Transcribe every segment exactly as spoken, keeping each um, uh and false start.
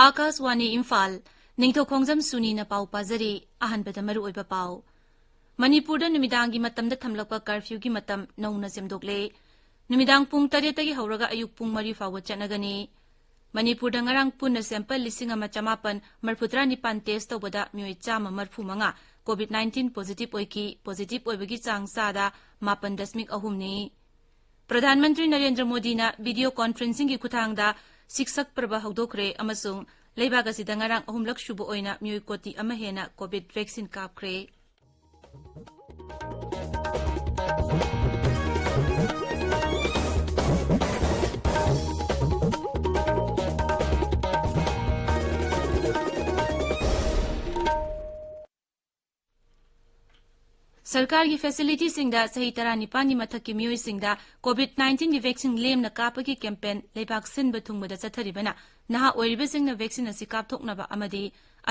ꯑꯥꯀꯥꯁꯋꯥꯅꯤ ꯏꯝꯐꯥꯜ, ꯅꯤꯡꯊꯧꯈꯣꯡꯖꯝ ꯁꯨꯅꯤꯅ ꯄꯥꯎ ꯄꯥꯖꯔꯤ꯫ ꯑꯍꯥꯟꯕꯗ ꯃꯔꯨꯑꯣꯏꯕ ꯄꯥꯎ꯫ ꯃꯅꯤꯄꯨꯔꯗ ꯅꯨꯃꯤꯗꯥꯡꯒꯤ ꯃꯇꯝꯗ ꯊꯝꯂꯛꯄ ꯀꯔꯐ꯭ꯌꯨꯒꯤ ꯃꯇꯝ ꯅꯧꯅ ꯁꯦꯝꯗꯣꯛꯂꯦ꯫ ꯅꯨꯃꯤꯗꯥꯡ ꯄꯨꯡ ꯇꯔꯦꯠꯇꯒꯤ ꯍꯧꯔꯒ ꯑꯌꯨꯛ ꯄꯨꯡ ꯃꯔꯤ ꯐꯥꯎꯕ ꯆꯠꯅꯒꯅꯤ꯫ ꯃꯅꯤꯄꯨꯔꯗ ꯉꯔꯥꯡ ꯄꯨꯟꯅ ꯁꯦꯝꯄꯜ ꯂꯤꯁꯤꯡ ꯑꯃ ꯆꯃꯥꯄꯟ ꯃꯔꯤꯐꯨꯇꯔꯥ ꯅꯤꯄꯥꯟ ꯇꯦꯁ ꯇꯧꯕꯗ ꯃꯤꯑꯣꯏ ꯆꯥꯝꯃ ꯃꯔꯤꯐꯨ ꯃꯉꯥ ꯀꯣꯚꯤꯗ ꯅꯥꯏꯟꯇꯤꯟ ꯄꯣꯖꯤꯇꯤꯚ ꯑꯣꯏꯈꯤ꯫ ꯄꯣꯖꯤꯇꯤꯚ ꯑꯣꯏꯕꯒꯤ ꯆꯥꯡ ꯆꯥꯗ ꯃꯥꯄꯟ ꯗꯁꯃꯤꯛ ꯑꯍꯨꯝꯅꯤ꯫ ꯄ꯭ꯔꯙꯥꯟ ꯃꯟꯇ꯭ꯔꯤ ꯅꯔꯦꯟꯗ꯭ꯔ ꯃꯣꯗꯤꯅ ꯚꯤꯗꯤꯑꯣ ꯀꯣꯟꯐꯔꯦꯟꯁꯤꯡꯒꯤ ꯈꯨꯠꯊꯥꯡꯗ ꯁꯤꯛꯁꯛ ꯄꯔꯕ ꯍꯧꯗꯣꯛꯈ꯭ꯔꯦ ꯑꯃꯁꯨꯡ ꯂꯩꯕꯥꯛ ꯑꯁꯤꯗ ꯉꯔꯥꯡ ꯑꯍꯨꯝꯂꯛ ꯁꯨꯕ ꯑꯣꯏꯅ ꯃꯤꯑꯣꯏ ꯀꯣꯇꯤ ꯑꯃ ꯍꯦꯟꯅ ꯀꯣꯚꯤꯗ ꯚꯦꯛꯁꯤꯟ ꯀꯥꯞꯈ꯭ꯔꯦ꯫ ꯁꯔꯀꯥꯔꯒꯤ ꯐꯦꯁꯤꯂꯤꯇꯤꯁꯤꯡꯗ ꯆꯍꯤ ꯇꯔꯥꯅꯤꯄꯥꯟꯒꯤ ꯃꯊꯛꯀꯤ ꯃꯤꯑꯣꯏꯁꯤꯡꯗ ꯀꯣꯚꯤꯗ ꯅꯥꯏꯟꯇꯤꯟꯒꯤ ꯚꯦꯛꯁꯤꯟ ꯂꯦꯝꯅ ꯀꯥꯞꯄꯒꯤ ꯀꯦꯝꯄꯦꯟ ꯂꯩꯕꯥꯛ ꯁꯤꯟꯕ ꯊꯨꯡꯕꯗ ꯆꯠꯊꯔꯤꯕꯅ ꯅꯍꯥ ꯑꯣꯏꯔꯤꯕꯁꯤꯡꯅ ꯚꯦꯛꯁꯤꯟ ꯑꯁꯤ ꯀꯥꯞꯊꯣꯛꯅꯕ ꯑꯃꯗꯤ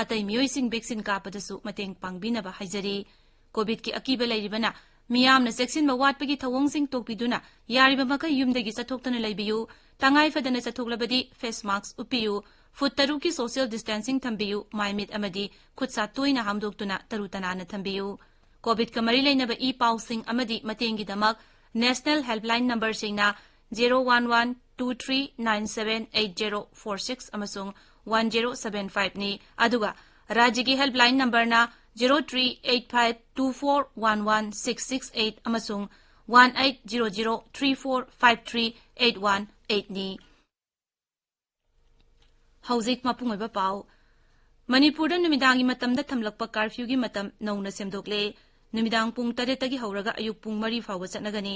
ꯑꯇꯩ ꯃꯤꯑꯣꯏꯁꯤꯡ ꯚꯦꯛꯁꯤꯟ ꯀꯥꯞꯄꯗꯁꯨ ꯃꯇꯦꯡ ꯄꯥꯡꯕꯤꯅꯕ ꯍꯥꯏꯖꯔꯤ꯫ ꯀꯣꯚꯤꯗꯀꯤ ꯑꯀꯤꯕ ꯂꯩꯔꯤꯕꯅ ꯃꯤꯌꯥꯝꯅ ꯆꯦꯛꯁꯤꯟꯕ ꯋꯥꯠꯄꯒꯤ ꯊꯧꯑꯣꯡꯁꯤꯡ ꯇꯣꯛꯄꯤꯗꯨꯅ ꯌꯥꯔꯤꯕ ꯃꯈꯩ ꯌꯨꯝꯗꯒꯤ ꯆꯠꯊꯣꯛꯇꯅ ꯂꯩꯕꯤꯌꯨ꯫ ꯇꯉꯥꯏ ꯐꯗꯅ ꯆꯠꯊꯣꯛꯂꯕꯗꯤ ꯐꯦꯁ ꯃꯥꯁꯛ ꯎꯞꯄꯤꯌꯨ꯫ ꯐꯨꯠ ꯇꯔꯨꯛꯀꯤ ꯁꯣꯁꯤꯌꯦꯜ ꯗꯤꯁꯇꯦꯟꯁꯤꯡ ꯊꯝꯕꯤꯌꯨ꯫ ꯃꯥꯏ ꯃꯤꯠ ꯑꯃꯗꯤ ꯈꯨꯠ ꯁꯥ ꯇꯣꯏꯅ ꯍꯥꯝꯗꯣꯛꯇꯨꯅ ꯇꯔꯨ ꯇꯅꯥꯟꯅ ꯊꯝꯕꯤꯌꯨ꯫ ꯀꯣꯚꯤꯗꯀ ꯃꯔꯤ ꯂꯩꯅꯕ ꯏ ꯄꯥꯎꯁꯤꯡ ꯑꯃꯗꯤ ꯃꯇꯦꯡꯒꯤꯗꯃꯛ ꯅꯦꯁꯅꯦꯜ ꯍꯦꯜꯞꯂꯥꯏꯟ ꯅꯝꯕꯔꯁꯤꯡꯅ zero one one two three nine seven eight zero four six ꯑꯃꯁꯨꯡ ꯋꯥꯟ ꯖꯦꯔꯣ ꯁꯚꯦꯟ ꯐꯥꯏꯚꯅꯤ꯫ ꯑꯗꯨꯒ ꯔꯥꯖ꯭ꯌꯒꯤ ꯍꯦꯜꯞꯂꯥꯏꯟ ꯅꯝꯕꯔꯅ zero three eight five two four one one six six eight ꯑꯃꯁꯨꯡ one eight zero zero three four five three eight one ꯑꯩꯠꯅꯤ꯫ ꯍꯧꯖꯤꯛ ꯃꯄꯨꯡ ꯑꯣꯏꯕ ꯄꯥꯎ꯫ ꯃꯅꯤꯄꯨꯔꯗ ꯅꯨꯃꯤꯗꯥꯡꯒꯤ ꯃꯇꯝꯗ ꯊꯝꯂꯛꯄ ꯀꯥꯔꯐ꯭ꯌꯨꯒꯤ ꯃꯇꯝ ꯅꯧꯅ ꯁꯦꯝꯗꯣꯛꯂꯦ꯫ ꯅꯨꯃꯤꯗꯥꯡ ꯄꯨꯡ ꯇꯔꯦꯠꯇꯒꯤ ꯍꯧꯔꯒ ꯑꯌꯨꯛ ꯄꯨꯡ ꯃꯔꯤ ꯐꯥꯎꯕ ꯆꯠꯅꯒꯅꯤ꯫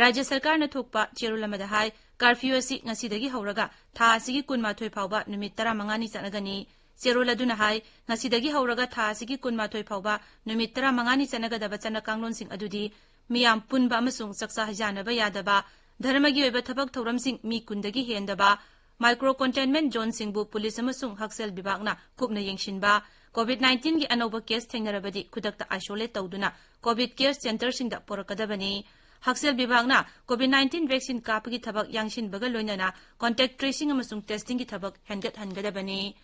ꯔꯥꯖ꯭ꯌ ꯁꯔꯀꯥꯔꯅ ꯊꯣꯛꯄ ꯆꯦꯔꯣꯜ ꯑꯃꯗ ꯍꯥꯏ, ꯀꯥꯔꯐ꯭ꯌꯨ ꯑꯁꯤ ꯉꯁꯤꯗꯒꯤ ꯍꯧꯔꯒ ꯊꯥ ꯑꯁꯤꯒꯤ ꯀꯨꯟꯃꯥꯊꯣꯏ ꯐꯥꯎꯕ ꯅꯨꯃꯤꯠ ꯇꯔꯥꯃꯉꯥꯅꯤ ꯆꯠꯅꯒꯅꯤ꯫ ꯆꯦꯔꯣꯜ ꯑꯗꯨꯅ ꯍꯥꯏ, ꯉꯁꯤꯗꯒꯤ ꯍꯧꯔꯒ ꯊꯥ ꯑꯁꯤꯒꯤ ꯀꯨꯟꯃꯥꯊꯣꯏ ꯐꯥꯎꯕ ꯅꯨꯃꯤꯠ ꯇꯔꯥꯃꯉꯥꯅꯤ ꯆꯠꯅꯒꯗꯕ ꯆꯠꯅ ꯀꯥꯡꯂꯣꯟꯁꯤꯡ ꯑꯗꯨꯗꯤ ꯃꯤꯌꯥꯝ ꯄꯨꯟꯕ ꯑꯃꯁꯨꯡ ꯆꯥꯛꯆꯥ ꯍꯩꯖꯥꯟꯅꯕ ꯌꯥꯗꯕ, ꯙꯔꯃꯒꯤ ꯑꯣꯏꯕ ꯊꯕꯛ ꯊꯧꯔꯝꯁꯤꯡ ꯃꯤ ꯀꯨꯟꯗꯒꯤ ꯍꯦꯟꯗꯕ, ꯃꯥꯏꯀ꯭ꯔꯣ ꯀꯟꯇꯦꯟꯃꯦꯟꯠ ꯖꯣꯟꯁꯤꯡꯕꯨ ꯄꯨꯂꯤꯁ ꯑꯃꯁꯨꯡ ꯍꯛꯁꯦꯜ ꯕꯤꯚꯥꯒꯅ ꯀꯨꯞꯅ ꯌꯦꯡꯁꯤꯟꯕ, ꯀꯣꯚꯤꯗ ꯅꯥꯏꯟꯇꯤꯟꯒꯤ ꯑꯅꯧꯕ ꯀꯦꯁ ꯊꯦꯡꯅꯔꯕꯗꯤ ꯈꯨꯗꯛꯇ ꯑꯥꯏꯁꯣꯂꯦꯠ ꯇꯧꯗꯨꯅ ꯀꯣꯚꯤꯗ ꯀꯦꯌꯔ ꯁꯦꯟꯇꯔꯁꯤꯡꯗ ꯄꯨꯔꯛꯀꯗꯕꯅꯤ꯫ ꯍꯛꯁꯦꯜ ꯕꯤꯚꯥꯒꯅ COVID nineteen vaccine ꯀꯥꯞꯄꯒꯤ ꯊꯕꯛ ꯌꯥꯡꯁꯤꯟꯕꯒ ꯂꯣꯏꯅꯅ contact tracing ꯑꯃꯁꯨꯡ testingꯒꯤ ꯊꯕꯛ ꯍꯦꯟꯒꯠꯍꯟꯒꯗꯕꯅꯤ꯫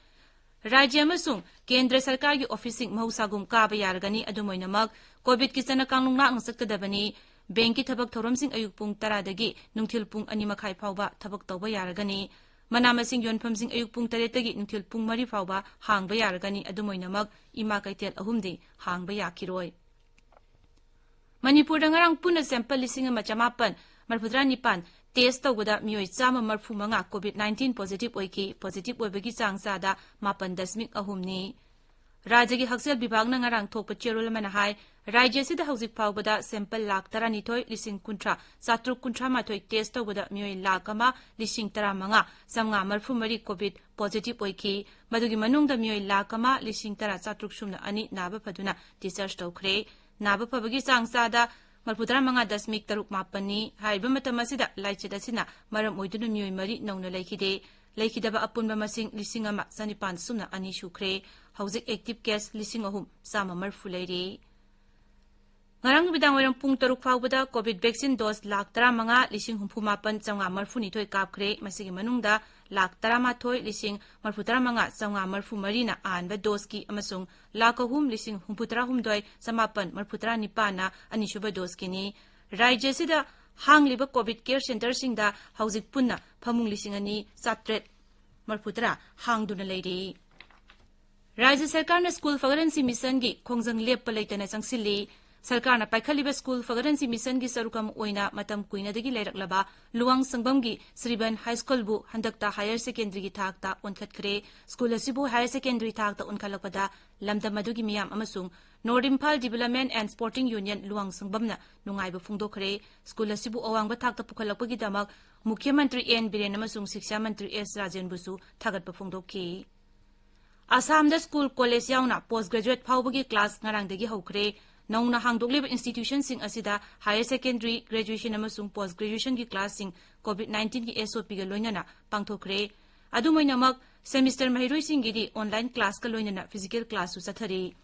ꯔꯥꯖ꯭ꯌ ꯑꯃꯁꯨꯡ ꯀꯦꯟꯗ꯭ꯔ ꯁꯔꯀꯥꯔꯒꯤ ꯑꯣꯐꯤꯁꯁꯤꯡ ꯃꯍꯧꯁꯥꯒꯨꯝ ꯀꯥꯕ ꯌꯥꯔꯒꯅꯤ, ꯑꯗꯨꯝ ꯑꯣꯏꯅꯃꯛ COVIDꯀꯤ ꯆꯠꯅ ꯀꯥꯡꯂꯣꯟ ꯉꯥꯛꯅ ꯆꯠꯀꯗꯕꯅꯤ꯫ ꯕꯦꯡꯛꯀꯤ ꯊꯕꯛ ꯊꯧꯔꯝꯁꯤꯡ ꯑꯌꯨꯛ ꯄꯨꯡ ꯇꯔꯥꯗꯒꯤ ꯅꯨꯡꯊꯤꯜ ꯄꯨꯡ ꯑꯅꯤ ꯃꯈꯥꯏ ꯐꯥꯎꯕ ꯊꯕꯛ ꯇꯧꯕ ꯌꯥꯔꯒꯅꯤ꯫ ꯃꯅꯥ ꯃꯁꯤꯡ ꯌꯣꯟꯐꯝꯁꯤꯡ ꯑꯌꯨꯛ ꯄꯨꯡ ꯇꯔꯦꯠꯇꯒꯤ ꯅꯨꯡꯊꯤꯜ ꯄꯨꯡ ꯃꯔꯤ ꯐꯥꯎꯕ ꯍꯥꯡꯕ ꯌꯥꯔꯒꯅꯤ, ꯑꯗꯨꯝ ꯑꯣꯏꯅꯃꯛ ꯏꯃꯥ ꯀꯩꯊꯦꯜ ꯑꯍꯨꯝꯗꯤ ꯍꯥꯡꯕ ꯌꯥꯈꯤꯔꯣꯏ꯫ ꯃꯅꯤꯄꯨꯔꯗ ꯉꯔꯥꯡ ꯄꯨꯟꯅ sample ꯂꯤꯁꯤꯡ ꯑꯃ ꯆꯃꯥꯄꯟ ꯃꯔꯤꯐꯨꯇꯔꯥ ꯅꯤꯄꯥꯟ test ꯇꯧꯕꯗ ꯃꯤꯑꯣꯏ ꯆꯥꯝꯃ ꯃꯔꯤꯐꯨ ꯃꯉꯥ COVID nineteen positive ꯑꯣꯏꯈꯤ꯫ Positive ꯑꯣꯏꯕꯒꯤ ꯆꯥꯡ ꯆꯥꯗ ꯃꯥꯄꯟ ꯗꯁꯃꯤꯛ ꯑꯍꯨꯝꯅꯤ꯫ ꯔꯥꯖ꯭ꯌꯒꯤ ꯍꯛꯁꯦꯜ ꯕꯤꯚꯥꯒꯅ ꯉꯔꯥꯡ ꯊꯣꯛꯄ ꯆꯦꯔꯣꯜ ꯑꯃꯅ ꯍꯥꯏ, ꯔꯥꯖ꯭ꯌ ꯑꯁꯤꯗ ꯍꯧꯖꯤꯛ ꯐꯥꯎꯕꯗ sample ꯂꯥꯈ ꯇꯔꯥꯅꯤꯊꯣꯏ ꯂꯤꯁꯤꯡ ꯀꯨꯟꯊ꯭ꯔꯥ ꯆꯥꯇ꯭ꯔꯨꯛ ꯀꯨꯟꯊ꯭ꯔꯥ ꯃꯥꯊꯣꯏ test ꯇꯧꯕꯗ ꯃꯤꯑꯣꯏ ꯂꯥꯈ ꯑꯃ ꯂꯤꯁꯤꯡ ꯇꯔꯥꯃꯉꯥ ꯆꯥꯝꯃꯉꯥ ꯃꯔꯤꯐꯨ ꯃꯔꯤ COVID positive ꯑꯣꯏꯈꯤ꯫ ꯃꯗꯨꯒꯤ ꯃꯅꯨꯡꯗ ꯃꯤꯑꯣꯏ ꯂꯥꯈ ꯑꯃ ꯂꯤꯁꯤꯡ ꯇꯔꯥ ꯆꯥꯇ꯭ꯔꯨꯛ ꯁꯨꯞꯅ ꯑꯅꯤ ꯅꯥꯕ ꯐꯗꯨꯅ discharge ꯇꯧꯈ꯭ꯔꯦ꯫ ꯅꯥꯕ ꯐꯕꯒꯤ ꯆꯥꯡ ꯆꯥꯗ ꯃꯔꯤꯐꯨꯇꯔꯥ ꯃꯉꯥ ꯗꯁꯃꯤꯛ ꯇꯔꯨꯛ ꯃꯥꯄꯟꯅꯤ꯫ ꯍꯥꯏꯔꯤꯕ ꯃꯇꯝ ꯑꯁꯤꯗ ꯂꯥꯏꯆꯠ ꯑꯁꯤꯅ ꯃꯔꯝ ꯑꯣꯏꯗꯨꯅ ꯃꯤꯑꯣꯏ ꯃꯔꯤ ꯅꯧꯅ ꯂꯩꯈꯤꯗꯦ꯫ ꯂꯩꯈꯤꯗꯕ ꯑꯄꯨꯟꯕ ꯃꯁꯤꯡ ꯂꯤꯁꯤꯡ ꯑꯃ ꯆꯅꯤꯄꯥꯟ ꯁꯨꯞꯅ ꯑꯅꯤ ꯁꯨꯈ꯭ꯔꯦ꯫ ꯍꯧꯖꯤꯛ active case ꯂꯤꯁꯤꯡ ꯑꯍꯨꯝ ꯆꯥꯝꯃ ꯃꯔꯤꯐꯨ ꯂꯩꯔꯤ꯫ ꯉꯔꯥꯡ ꯅꯨꯃꯤꯗꯥꯡ ꯋꯥꯏꯔꯝ ꯄꯨꯡ ꯇꯔꯨꯛ ꯐꯥꯎꯕꯗ COVID vaccine dose ꯂꯥꯈ ꯇꯔꯥꯃꯉꯥ ꯂꯤꯁꯤꯡ ꯍꯨꯝꯐꯨ ꯃꯥꯄꯟ ꯆꯥꯝꯃꯉꯥ ꯃꯔꯤꯐꯨꯅꯤꯊꯣꯏ ꯀꯥꯞꯈ꯭ꯔꯦ꯫ ꯃꯁꯤꯒꯤ ꯃꯅꯨꯡꯗ ꯂꯥꯈ ꯇꯔꯥꯃꯥꯊꯣꯏ ꯂꯤꯁꯤꯡ ꯃꯔꯤꯐꯨꯇꯔꯥ ꯃꯉꯥ ꯆꯥꯝꯃꯉꯥ ꯃꯔꯤꯐꯨ ꯃꯔꯤꯅ ꯑꯍꯥꯟꯕ doseꯀꯤ ꯑꯃꯁꯨꯡ ꯂꯥꯈ ꯑꯍꯨꯝ ꯂꯤꯁꯤꯡ ꯍꯨꯝꯐꯨꯇꯔꯥ ꯍꯨꯝꯗꯣꯏ ꯆꯃꯥꯄꯟ ꯃꯔꯤꯐꯨꯇꯔꯥ ꯅꯤꯄꯥꯟꯅ ꯑꯅꯤꯁꯨꯕ doseꯀꯤꯅꯤ꯫ ꯔꯥꯖ꯭ꯌ ꯑꯁꯤꯗ ꯍꯥꯡꯂꯤꯕ COVID care centreꯁꯤꯡꯗ ꯍꯧꯖꯤꯛ ꯄꯨꯟꯅ ꯐꯃꯨꯡ ꯂꯤꯁꯤꯡ ꯑꯅꯤ ꯆꯥꯇ꯭ꯔꯦꯠ ꯃꯔꯤꯐꯨꯇꯔꯥ ꯍꯥꯡꯗꯨꯅ ꯂꯩꯔꯤ꯫ ꯔꯥꯖ꯭ꯌ ꯁꯔꯀꯥꯔꯅ ꯁ꯭ꯀꯨꯜ ꯐꯒꯠꯍꯟꯁꯤ ꯃꯤꯁꯟꯒꯤ ꯈꯣꯡꯖꯪ ꯂꯦꯞꯄ ꯂꯩꯇꯅ ꯆꯪꯁꯤꯜꯂꯤ꯫ ꯁꯔꯀꯥꯔꯅ ꯄꯥꯏꯈꯠꯂꯤꯕ ꯁ꯭ꯀꯨꯜ ꯐꯒꯠꯍꯟꯁꯤ ꯃꯤꯁꯟꯒꯤ ꯁꯔꯨꯛ ꯑꯃ ꯑꯣꯏꯅ ꯃꯇꯝ ꯀꯨꯏꯅꯗꯒꯤ ꯂꯩꯔꯛꯂꯕ ꯂꯨꯋꯥꯡ ꯁꯪꯕꯝꯒꯤ ꯁ꯭ꯔꯤꯕꯟ ꯍꯥꯏ ꯁ꯭ꯀꯨꯜꯕꯨ ꯍꯟꯗꯛꯇ higher secondary ꯊꯥꯛꯇ ꯑꯣꯟꯈꯠꯈ꯭ꯔꯦ꯫ ꯁ꯭ꯀꯨꯜ ꯑꯁꯤꯕꯨ higher secondary ꯊꯥꯛꯇ ꯑꯣꯟꯈꯠꯂꯛꯄꯗ ꯂꯝꯗꯝ ꯑꯗꯨꯒꯤ ꯃꯤꯌꯥꯝ ꯑꯃꯁꯨꯡ North Imphal Development and Sporting Union Luwang ꯁꯪꯕꯝꯅ ꯅꯨꯡꯉꯥꯏꯕ ꯐꯣꯡꯗꯣꯛꯈ꯭ꯔꯦ꯫ ꯁ꯭ꯀꯨꯜ ꯑꯁꯤꯕꯨ ꯑꯋꯥꯡꯕ ꯊꯥꯛꯇ ꯄꯨꯈꯠꯂꯛꯄꯒꯤꯗꯃꯛ ꯃꯨꯈ꯭ꯌ ꯃꯟꯇ꯭ꯔꯤ ꯑꯦꯟ ꯕꯤꯔꯦꯟ ꯑꯃꯁꯨꯡ ꯁꯤꯛꯁꯥ ꯃꯟꯇ꯭ꯔꯤ ꯑꯦꯁ ꯔꯥꯖꯦꯟꯕꯨꯁꯨ ꯊꯥꯒꯠꯄ ꯐꯣꯡꯗꯣꯛꯈꯤ꯫ ꯑꯁꯥꯝꯗ ꯁ꯭ꯀꯨꯜ, ꯀꯣꯂꯦꯖ ꯌꯥꯎꯅ post graduate ꯐꯥꯎꯕꯒꯤ class ꯉꯔꯥꯡꯗꯒꯤ ꯍꯧꯈ꯭ꯔꯦ꯫ ꯅꯧꯅ ꯍꯥꯡꯗꯣꯛꯂꯤꯕ institutionꯁꯤꯡ ꯑꯁꯤꯗ higher secondary, graduation ꯑꯃꯁꯨꯡ post graduationꯒꯤ classꯁꯤꯡ COVID nineteenꯒꯤ SOPꯒ ꯂꯣꯏꯅꯅ ꯄꯥꯡꯊꯣꯛꯈ꯭ꯔꯦ꯫ ꯑꯗꯨꯝ ꯑꯣꯏꯅꯃꯛ, semester ꯃꯍꯩꯔꯣꯏꯁꯤꯡꯒꯤꯗꯤ online classꯀ ꯂꯣꯏꯅꯅ physical classꯁꯨ ꯆꯠꯊꯔꯤ꯫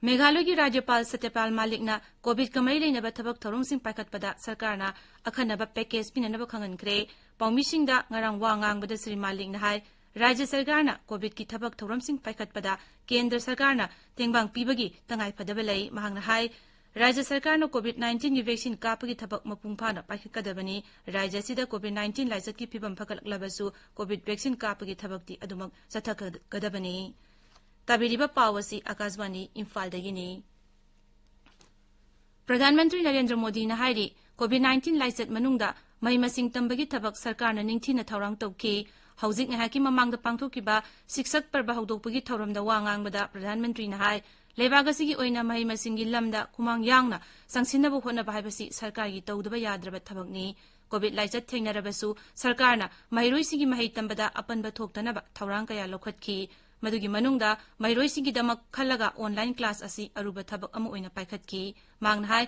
ꯃꯦꯘꯥꯂꯌꯒꯤ ꯔꯥꯖ꯭ꯌꯄꯥꯜ ꯁꯇ꯭ꯌꯄꯥꯜ ꯃꯥꯂꯤꯛꯅ ꯀꯣꯚꯤꯗꯀ ꯃꯔꯤ ꯂꯩꯅꯕ ꯊꯕꯛ ꯊꯧꯔꯝꯁꯤꯡ ꯄꯥꯏꯈꯠꯄꯗ ꯁꯔꯀꯥꯔꯅ ꯑꯈꯟꯅꯕ ꯄꯦꯀꯦꯖ ꯄꯤꯅꯅꯕ ꯈꯪꯍꯟꯈ꯭ꯔꯦ꯫ ꯄꯥꯎꯃꯤꯁꯤꯡꯗ ꯉꯔꯥꯡ ꯋꯥ ꯉꯥꯡꯕꯗ ꯁ꯭ꯔꯤ ꯃꯥꯂꯤꯛꯅ ꯍꯥꯏ, ꯔꯥꯖ꯭ꯌ ꯁꯔꯀꯥꯔꯅ ꯀꯣꯚꯤꯗꯀꯤ ꯊꯕꯛ ꯊꯧꯔꯝꯁꯤꯡ ꯄꯥꯏꯈꯠꯄꯗ ꯀꯦꯟꯗ꯭ꯔ ꯁꯔꯀꯥꯔꯅ ꯇꯦꯡꯕꯥꯡ ꯄꯤꯕꯒꯤ ꯇꯉꯥꯏꯐꯗꯕ ꯂꯩ꯫ ꯃꯍꯥꯛꯅ ꯍꯥꯏ, ꯔꯥꯖ꯭ꯌ ꯁꯔꯀꯥꯔꯅ ꯀꯣꯚꯤꯗ ꯅꯥꯏꯟꯇꯤꯟꯒꯤ ꯚꯦꯛꯁꯤꯟ ꯀꯥꯞꯄꯒꯤ ꯊꯕꯛ ꯃꯄꯨꯡ ꯐꯥꯅ ꯄꯥꯏꯈꯠꯀꯗꯕꯅꯤ꯫ ꯔꯥꯖ꯭ꯌ ꯑꯁꯤꯗ ꯀꯣꯚꯤꯗ ꯅꯥꯏꯟꯇꯤꯟ ꯂꯥꯏꯆꯠꯀꯤ ꯐꯤꯕꯝ ꯐꯒꯠꯂꯛꯂꯕꯁꯨ ꯀꯣꯚꯤꯗ ꯚꯦꯛꯁꯤꯟ ꯀꯥꯞꯄꯒꯤ ꯊꯕꯛꯇꯤ ꯑꯗꯨꯃꯛ ꯆꯠꯊꯒꯗꯕꯅꯤ꯫ ꯇꯥꯕꯤꯔꯤꯕ ꯄꯥꯎ ꯑꯁꯤ ꯑꯀꯥꯁꯕꯥꯅꯤ ꯏꯝꯐꯥꯜꯗꯒꯤꯅꯤ꯫ ꯄ꯭ꯔꯙꯥꯟ ꯃꯟꯇ꯭ꯔꯤ ꯅꯔꯦꯟꯗ꯭ꯔ ꯃꯣꯗꯤꯅ ꯍꯥꯏꯔꯤ, ꯀꯣꯚꯤꯗ ꯅꯥꯏꯟꯇꯤꯟ ꯂꯥꯏꯆꯠ ꯃꯅꯨꯡꯗ ꯃꯍꯩ ꯃꯁꯤꯡ ꯇꯝꯕꯒꯤ ꯊꯕꯛ ꯁꯔꯀꯥꯔꯅ ꯅꯤꯡꯊꯤꯅ ꯊꯧꯔꯥꯡ ꯇꯧꯈꯤ꯫ ꯍꯧꯖꯤꯛ ꯉꯥꯏꯍꯥꯛꯀꯤ ꯃꯃꯥꯡꯗ ꯄꯥꯡꯊꯣꯛꯈꯤꯕ ꯁꯤꯛꯁꯛ ꯄꯔꯕ ꯍꯧꯗꯣꯛꯄꯒꯤ ꯊꯧꯔꯝꯗ ꯋꯥ ꯉꯥꯡꯕꯗ ꯄ꯭ꯔꯙꯥꯟ ꯃꯟꯇ꯭ꯔꯤꯅ ꯍꯥꯏ, ꯂꯩꯕꯥꯛ ꯑꯁꯤꯒꯤ ꯑꯣꯏꯅ ꯃꯍꯩ ꯃꯁꯤꯡꯒꯤ ꯂꯝꯗ ꯈꯨꯃꯥꯡ ꯌꯥꯡꯅ ꯆꯪꯁꯤꯟꯅꯕ ꯍꯣꯠꯅꯕ ꯍꯥꯏꯕꯁꯤ ꯁꯔꯀꯥꯔꯒꯤ ꯇꯧꯗꯕ ꯌꯥꯗ꯭ꯔꯕ ꯊꯕꯛꯅꯤ꯫ ꯀꯣꯚꯤꯗ ꯂꯥꯏꯆꯠ ꯊꯦꯡꯅꯔꯕꯁꯨ ꯁꯔꯀꯥꯔꯅ ꯃꯍꯩꯔꯣꯏꯁꯤꯡꯒꯤ ꯃꯍꯩ ꯇꯝꯕꯗ ꯑꯄꯟꯕ ꯊꯣꯛꯇꯅꯕ ꯊꯧꯔꯥꯡ ꯀꯌꯥ ꯂꯧꯈꯠꯈꯤ꯫ ꯃꯗꯨꯒꯤ ꯃꯅꯨꯡꯗ ꯃꯍꯩꯔꯣꯏꯁꯤꯡꯒꯤꯗꯃꯛ ꯈꯜꯂꯒ ꯑꯣꯟꯂꯥꯏꯟ ꯀ꯭ꯂꯥꯁ ꯑꯁꯤ ꯑꯔꯨꯕ ꯊꯕꯛ ꯑꯃ ꯑꯣꯏꯅ ꯄꯥꯏꯈꯠꯈꯤ꯫ ꯃꯍꯥꯛꯅ ꯍꯥꯏ,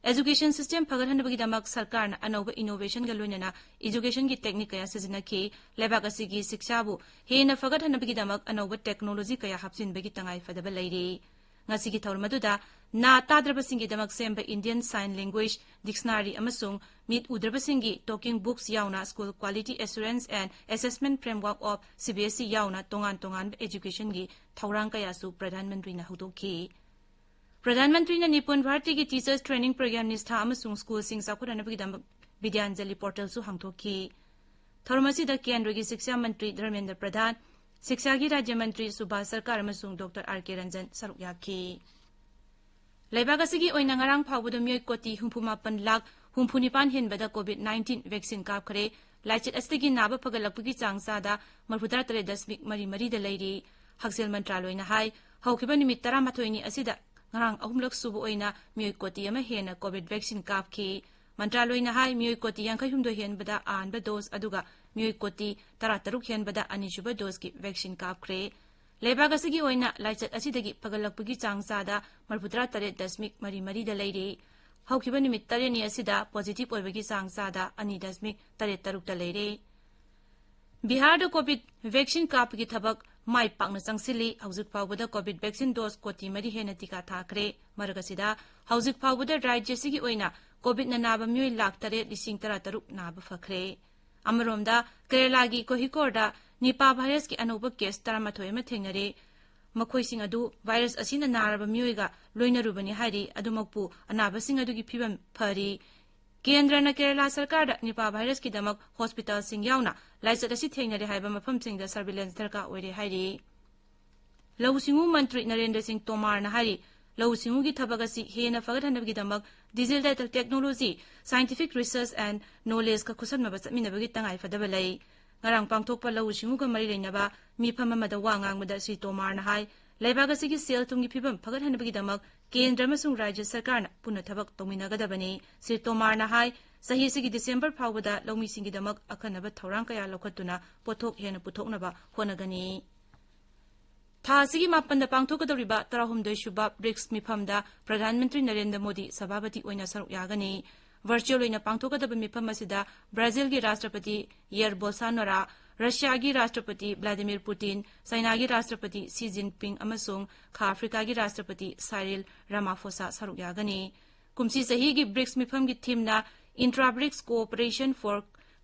ꯑꯦꯖꯨꯀꯦꯁꯟ ꯁꯤꯁꯇꯦꯝ ꯐꯒꯠꯍꯟꯅꯕꯒꯤꯗꯃꯛ ꯁꯔꯀꯥꯔꯅ ꯑꯅꯧꯕ ꯏꯅꯣꯚꯦꯁꯟꯒ ꯂꯣꯏꯅꯅ ꯏꯖꯨꯀꯦꯁꯟꯒꯤ ꯇꯦꯛꯅꯤꯛ ꯀꯌꯥ ꯁꯤꯖꯤꯟꯅꯈꯤ꯫ ꯂꯩꯕꯥꯛ ꯑꯁꯤꯒꯤ ꯁꯤꯛꯁꯥꯕꯨ ꯍꯦꯟꯅ ꯐꯒꯠꯍꯟꯅꯕꯒꯤꯗꯃꯛ ꯑꯅꯧꯕ ꯇꯦꯛꯅꯣꯂꯣꯖꯤ ꯀꯌꯥ ꯍꯥꯞꯆꯤꯟꯕꯒꯤ ꯇꯉꯥꯏꯐꯗꯕ ꯂꯩꯔꯤ꯫ ꯉꯁꯤꯒꯤ ꯊꯧꯔꯝ ꯑꯗꯨꯗ ꯅꯥ ꯇꯥꯗ꯭ꯔꯕꯁꯤꯡꯒꯤꯗꯃꯛ ꯁꯦꯝꯕ Indian Sign Language Dictionary ꯑꯃꯁꯨꯡ ꯃꯤꯠ ꯎꯗ꯭ꯔꯕꯁꯤꯡꯒꯤ talking books ꯌꯥꯎꯅ School Quality Assurance and Assessment Framework of C B S E ꯌꯥꯎꯅ ꯇꯣꯉꯥꯟ ꯇꯣꯉꯥꯟꯕ ꯑꯦꯖꯨꯀꯦꯁꯟꯒꯤ ꯊꯧꯔꯥꯡ ꯀꯌꯥꯁꯨ ꯄ꯭ꯔꯙꯥꯟ ꯃꯟꯇ꯭ꯔꯤꯅ ꯍꯧꯗꯣꯛꯈꯤ꯫ ꯄ꯭ꯔꯙꯥꯟ ꯃꯟꯇ꯭ꯔꯤꯅ ꯅꯤꯄꯨꯟ ꯚꯥꯔꯇꯤꯒꯤ Teachers Training Program ꯅꯤꯁꯊꯥ ꯑꯃꯁꯨꯡ ꯁ꯭ꯀꯨꯜꯁꯤꯡ ꯆꯥꯎꯈꯠꯍꯟꯅꯕꯒꯤꯗꯃꯛ ꯕꯤꯗ꯭ꯌꯥꯟꯖꯂꯤ ꯄꯣꯔꯇꯦꯜꯁꯨ ꯍꯥꯡꯗꯣꯛꯈꯤ꯫ ꯊꯧꯔꯝ ꯑꯁꯤꯗ ꯀꯦꯟꯗ꯭ꯔꯒꯤ ꯁꯤꯛꯁꯥ ꯃꯟꯇ꯭ꯔꯤ ꯙꯔꯃꯦꯟꯗ꯭ꯔ ꯄ꯭ꯔꯙꯥꯟ, ꯁꯤꯛꯁꯥꯒꯤ ꯔꯥꯖ꯭ꯌ ꯃꯟꯇ꯭ꯔꯤ ꯁꯨꯚꯥꯁ ꯁꯔꯀꯥꯔ ꯑꯃꯁꯨꯡ ꯗꯣꯛꯇꯔ ꯑꯥꯔ ꯀꯦ ꯔꯟꯖꯟ ꯁꯔꯨꯛ ꯌꯥꯈꯤ꯫ ꯂꯩꯕꯥꯛ ꯑꯁꯤꯒꯤ ꯑꯣꯏꯅ ꯉꯔꯥꯡ ꯐꯥꯎꯕꯗ ꯃꯤꯑꯣꯏ ꯀꯣꯇꯤ ꯍꯨꯝꯐꯨ ꯃꯥꯄꯟ ꯂꯥꯈ ꯍꯨꯝꯐꯨ ꯅꯤꯄꯥꯟ ꯍꯦꯟꯕꯗ ꯀꯣꯚꯤꯗ ꯅꯥꯏꯟꯇꯤꯟ ꯚꯦꯛꯁꯤꯟ ꯀꯥꯞꯈ꯭ꯔꯦ꯫ ꯂꯥꯏꯆꯠ ꯑꯁꯤꯗꯒꯤ ꯅꯥꯕ ꯐꯒꯠꯂꯛꯄꯒꯤ ꯆꯥꯡ ꯆꯥꯗ ꯃꯔꯐꯨꯇꯔꯥ ꯇꯔꯦꯠ ꯗꯁꯃꯤꯛ ꯃꯔꯤ ꯃꯔꯤꯗ ꯂꯩꯔꯤ꯫ ꯍꯛꯁꯦꯜ ꯃꯟꯇ꯭ꯔꯥꯂꯣꯏꯅ ꯍꯥꯏ, ꯍꯧꯈꯤꯕ ꯅꯨꯃꯤꯠ ꯇꯔꯥꯃꯥꯊꯣꯏꯅꯤ ꯑꯁꯤꯗ ꯉꯔꯥꯡ ꯑꯍꯨꯝꯂꯛ ꯁꯨꯕ ꯑꯣꯏꯅ ꯃꯤꯑꯣꯏ ꯀꯣꯇꯤ ꯑꯃ ꯍꯦꯟꯅ ꯀꯣꯚꯤꯗ ꯚꯦꯛꯁꯤꯟ ꯀꯥꯞꯈꯤ꯫ ꯃꯟꯇ꯭ꯔꯥꯂꯣꯏꯅ ꯍꯥꯏ, ꯃꯤꯑꯣꯏ ꯀꯣꯇꯤ ꯌꯥꯡꯈꯩ ꯍꯨꯝꯗꯣꯏ ꯍꯦꯟꯕꯗ ꯑꯍꯥꯟꯕ ꯗꯣꯁ, ꯑꯗꯨꯒ ꯃꯤꯑꯣꯏ ꯀꯣꯇꯤ ꯇꯔꯥ ꯇꯔꯨꯛ ꯍꯦꯟꯕꯗ ꯑꯅꯤꯁꯨꯕ ꯗꯣꯁꯀꯤ ꯚꯦꯛꯁꯤꯟ ꯀꯥꯞꯈ꯭ꯔꯦ꯫ ꯂꯩꯕꯥꯛ ꯑꯁꯤꯒꯤ ꯑꯣꯏꯅ ꯂꯥꯏꯆꯠ ꯑꯁꯤꯗꯒꯤ ꯐꯒꯠꯂꯛꯄꯒꯤ ꯆꯥꯡ ꯆꯥꯗ ꯃꯔꯐꯨꯇꯔꯥ ꯇꯔꯦꯠ ꯗꯁꯃꯤꯛ ꯃꯔꯤ ꯃꯔꯤꯗ ꯂꯩꯔꯤ꯫ ꯍꯧꯈꯤꯕ ꯅꯨꯃꯤꯠ ꯇꯔꯦꯠꯅꯤ ꯑꯁꯤꯗ ꯄꯣꯖꯤꯇꯤꯚ ꯑꯣꯏꯕꯒꯤ ꯆꯥꯡ ꯆꯥꯗ ꯑꯅꯤ ꯗꯁꯃꯤꯛ ꯇꯔꯦꯠ ꯇꯔꯨꯛꯇ ꯂꯩꯔꯦ꯫ ꯕꯤꯍꯥꯔꯗ ꯀꯣꯚꯤꯗ ꯚꯦꯛꯁꯤꯟ ꯀꯥꯞꯄꯒꯤ ꯊꯕꯛ ꯃꯥꯏ ꯄꯥꯛꯅ ꯆꯪꯁꯤꯜꯂꯤ꯫ ꯍꯧꯖꯤꯛ ꯐꯥꯎꯕꯗ COVID vaccine dose ꯀꯣꯇꯤ ꯃꯔꯤ ꯍꯦꯟꯅ ꯇꯤꯀꯥ ꯊꯥꯈ꯭ꯔꯦ꯫ ꯃꯔꯛ ꯑꯁꯤꯗ ꯍꯧꯖꯤꯛ ꯐꯥꯎꯕꯗ ꯔꯥꯖ꯭ꯌꯁꯤꯒꯤ ꯑꯣꯏꯅ COVIDꯅ ꯅꯥꯕ ꯃꯤꯑꯣꯏ ꯂꯥꯈ ꯇꯔꯦꯠ ꯂꯤꯁꯤꯡ ꯇꯔꯥ ꯇꯔꯨꯛ ꯅꯥꯕ ꯐꯈ꯭ꯔꯦ꯫ ꯑꯃꯔꯣꯝꯗ, ꯀꯦꯔꯂꯥꯒꯤ ꯀꯣꯍꯤꯀꯣꯔꯗ ꯅꯤꯄꯥ ꯚꯥꯏꯔꯁꯀꯤ ꯑꯅꯧꯕ ꯀꯦꯁ ꯇꯔꯥꯃꯥꯊꯣꯏ ꯑꯃ ꯊꯦꯡꯅꯔꯦ꯫ ꯃꯈꯣꯏꯁꯤꯡ ꯑꯗꯨ ꯚꯥꯏꯔꯁ ꯑꯁꯤꯅ ꯅꯥꯔꯕ ꯃꯤꯑꯣꯏꯒ ꯂꯣꯏꯅꯔꯨꯕꯅꯤ ꯍꯥꯏꯔꯤ꯫ ꯑꯗꯨꯃꯛꯄꯨ ꯑꯅꯥꯕꯁꯤꯡ ꯑꯗꯨꯒꯤ ꯐꯤꯕꯝ ꯐꯔꯤ꯫ ꯀꯦꯟꯗ꯭ꯔꯅ ꯀꯦꯔꯂꯥ ꯁꯔꯀꯥꯔꯗ ꯅꯤꯄꯥ ꯚꯥꯏꯔꯁꯀꯤꯗꯃꯛ ꯍꯣꯁꯄꯤꯇꯥꯜꯁꯤꯡ ꯌꯥꯎꯅ ꯂꯥꯏꯆꯠ ꯑꯁꯤ ꯊꯦꯡꯅꯔꯦ ꯍꯥꯏꯕ ꯃꯐꯝꯁꯤꯡꯗ ꯁꯔꯚꯤꯂꯦꯟꯁ ꯗꯔꯀꯥꯔ ꯑꯣꯏꯔꯦ ꯍꯥꯏꯔꯤ꯫ ꯂꯧꯎ ꯁꯤꯡꯎ ꯃꯟꯇ꯭ꯔꯤ ꯅꯔꯦꯟꯗ꯭ꯔ ꯁꯤꯡ ꯇꯣꯃꯥꯔꯅ ꯍꯥꯏꯔꯤ, ꯂꯧꯎ ꯁꯤꯡꯎꯒꯤ ꯊꯕꯛ ꯑꯁꯤ ꯍꯦꯟꯅ ꯐꯒꯠꯍꯟꯅꯕꯒꯤꯗꯃꯛ digital technology, scientific research and knowledgeꯀ ꯈꯨꯠꯁꯝꯅꯕ ꯆꯠꯃꯤꯟꯅꯕꯒꯤ ꯇꯉꯥꯏ ꯐꯗꯕ ꯂꯩ꯫ ꯉꯔꯥꯡ ꯄꯥꯡꯊꯣꯛꯄ ꯂꯧꯎ ꯁꯤꯡꯎꯒ ꯃꯔꯤ ꯂꯩꯅꯕ ꯃꯤꯐꯝ ꯑꯃꯗ ꯋꯥ ꯉꯥꯡꯕꯗ ꯁ꯭ꯔꯤ ꯇꯣꯃꯥꯔꯅ ꯍꯥꯏ, ꯂꯩꯕꯥꯛ ꯑꯁꯤꯒꯤ ꯁꯦꯜ ꯊꯨꯝꯒꯤ ꯐꯤꯕꯝ ꯐꯒꯠꯍꯟꯅꯕꯒꯤꯗꯃꯛ ꯀꯦꯟꯗ꯭ꯔ ꯑꯃꯁꯨꯡ ꯔꯥꯖ꯭ꯌ ꯁꯔꯀꯥꯔꯅ ꯄꯨꯟꯅ ꯊꯕꯛ ꯇꯧꯃꯤꯟꯅꯒꯗꯕꯅꯤ꯫ ꯁ꯭ꯔꯤ ꯇꯣꯃꯥꯔꯅ ꯍꯥꯏ, ꯆꯍꯤ ꯑꯁꯤꯒꯤ ꯗꯤꯁꯦꯝꯕꯔ ꯐꯥꯎꯕꯗ ꯂꯧꯃꯤꯁꯤꯡꯒꯤꯗꯃꯛ ꯑꯈꯟꯅꯕ ꯊꯧꯔꯥꯡ ꯀꯌꯥ ꯂꯧꯈꯠꯇꯨꯅ ꯄꯣꯠꯊꯣꯛ ꯍꯦꯟꯅ ꯄꯨꯊꯣꯛꯅꯕ ꯍꯣꯠꯅꯒꯅꯤ꯫ ꯊꯥ ꯑꯁꯤꯒꯤ ꯃꯥꯄꯟꯗ ꯄꯥꯡꯊꯣꯛꯀꯗꯧꯔꯤꯕ ꯇꯔꯥꯍꯨꯝꯗꯣꯏ ꯁꯨꯕ ꯕ꯭ꯔꯤꯛꯁ ꯃꯤꯐꯝꯗ ꯄ꯭ꯔꯙꯥꯟ ꯃꯟꯇ꯭ꯔꯤ ꯅꯔꯦꯟꯗ꯭ꯔ ꯃꯣꯗꯤ ꯁꯚꯥꯄꯇꯤ ꯑꯣꯏꯅ ꯁꯔꯨꯛ ꯌꯥꯒꯅꯤ꯫ ꯚꯔꯆꯨꯑꯦꯜ ꯑꯣꯏꯅ ꯄꯥꯡꯊꯣꯛꯀꯗꯕ ꯃꯤꯐꯝ ꯑꯁꯤꯗ ꯕ꯭ꯔꯥꯖꯤꯜꯒꯤ ꯔꯥꯁꯇ꯭ꯔꯄꯇꯤ ꯌꯦꯔ ꯕꯣꯜꯁꯥꯅꯣꯔꯥ, ꯔꯁꯤꯌꯥꯒꯤ ꯔꯥꯁꯇ꯭ꯔꯄꯇꯤ ꯚ꯭ꯂꯥꯗꯤꯃꯤꯔ ꯄꯨꯇꯤꯟ, ꯆꯥꯏꯅꯥꯒꯤ ꯔꯥꯁꯇ꯭ꯔꯄꯇꯤ ꯁꯤ ꯖꯤꯟꯄꯤꯡ ꯑꯃꯁꯨꯡ ꯈꯥ ꯑꯐ꯭ꯔꯤꯀꯥꯒꯤ ꯔꯥꯁꯇ꯭ꯔꯄꯇꯤ ꯁꯥꯏꯔꯤꯜ ꯔꯥꯃꯥꯐꯣꯁꯥ ꯁꯔꯨꯛ ꯌꯥꯒꯅꯤ꯫ ꯀꯨꯝꯁꯤ ꯆꯍꯤꯒꯤ bricks ꯃꯤꯐꯝꯒꯤ ꯊꯤꯝꯅ Intra-BRICS Cooperation for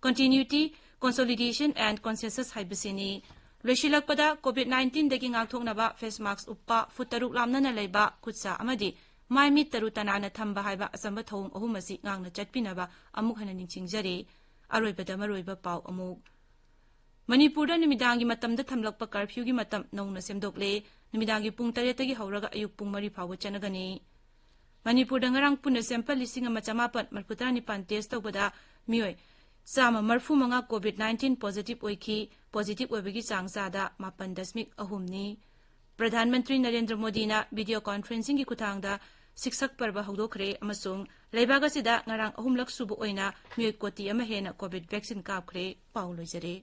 Continuity, Consolidation and Consensus ꯍꯥꯏꯕꯁꯤꯅꯤ꯫ ꯂꯣꯏꯁꯤꯜꯂꯛꯄꯗ, COVID nineteenꯗꯒꯤ ꯉꯥꯛꯊꯣꯛꯅꯕ ꯐꯦꯁ ꯃꯥꯛꯁ ꯎꯞꯄ, ꯐꯨꯠ ꯇꯔꯨꯛ ꯂꯥꯞꯅꯅ ꯂꯩꯕ, ꯈꯨꯠꯁꯥ ꯑꯃꯗꯤ ꯃꯥꯏ ꯃꯤꯠ ꯇꯔꯨ ꯇꯅꯥꯟꯅ ꯊꯝꯕ ꯍꯥꯏꯕ ꯑꯆꯝꯕ ꯊꯧꯑꯣꯡ ꯑꯍꯨꯝ ꯑꯁꯤ ꯉꯥꯛꯅ ꯆꯠꯄꯤꯅꯕ ꯑꯃꯨꯛ ꯍꯟꯅ ꯅꯤꯡꯁꯤꯡꯖꯔꯤ꯫ ꯑꯔꯣꯏꯕꯗ ꯃꯔꯨꯑꯣꯏꯕ ꯄꯥꯎ ꯑꯃꯨꯛ꯫ ꯃꯅꯤꯄꯨꯔꯗ ꯅꯨꯃꯤꯗꯥꯡꯒꯤ ꯃꯇꯝꯗ ꯊꯝꯂꯛꯄ ꯀꯔꯐ꯭ꯌꯨꯒꯤ ꯃꯇꯝ ꯅꯧꯅ ꯁꯦꯝꯗꯣꯛꯂꯦ꯫ ꯅꯨꯃꯤꯗꯥꯡꯒꯤ ꯄꯨꯡ ꯇꯔꯦꯠꯇꯒꯤ ꯍꯧꯔꯒ ꯑꯌꯨꯛ ꯄꯨꯡ ꯃꯔꯤ ꯐꯥꯎꯕ ꯆꯠꯅꯒꯅꯤ꯫ ꯃꯅꯤꯄꯨꯔꯗ ꯉꯔꯥꯡ ꯄꯨꯟꯅ ꯁꯦꯝꯄꯜ ꯂꯤꯁꯤꯡ ꯑꯃ ꯆꯃꯥꯄꯟ ꯃꯔꯤꯐꯨ ꯇꯔꯥꯅꯤꯄꯥꯟ ꯇꯦꯁ ꯇꯧꯕꯗ ꯃꯤꯑꯣꯏ ꯆꯥꯝꯃ ꯃꯔꯤꯐꯨ ꯃꯉꯥ COVID nineteen positive ꯑꯣꯏꯈꯤ꯫ Positive ꯑꯣꯏꯕꯒꯤ ꯆꯥꯡ ꯆꯥꯗ ꯃꯥꯄꯟ ꯗꯁꯃꯤꯛ ꯑꯍꯨꯝꯅꯤ꯫ ꯄ꯭ꯔꯙꯥꯟ ꯃꯟꯇ꯭ꯔꯤ ꯅꯔꯦꯟꯗ꯭ꯔ ꯃꯣꯗꯤꯅ video conferencingꯒꯤ ꯈꯨꯠꯊꯥꯡꯗ ꯁꯤꯛꯁꯛ ꯄꯔꯕ ꯍꯧꯗꯣꯛꯈ꯭ꯔꯦ ꯑꯃꯁꯨꯡ ꯂꯩꯕꯥꯛ ꯑꯁꯤꯗ ꯉꯔꯥꯡ ꯑꯍꯨꯝꯂꯛ ꯁꯨꯕ ꯑꯣꯏꯅ ꯃꯤꯑꯣꯏ ꯀꯣꯇꯤ ꯑꯃ ꯍꯦꯟꯅ COVID vaccine ꯀꯥꯞꯈ꯭ꯔꯦ꯫ ꯄꯥꯎ ꯂꯣꯏꯖꯔꯦ꯫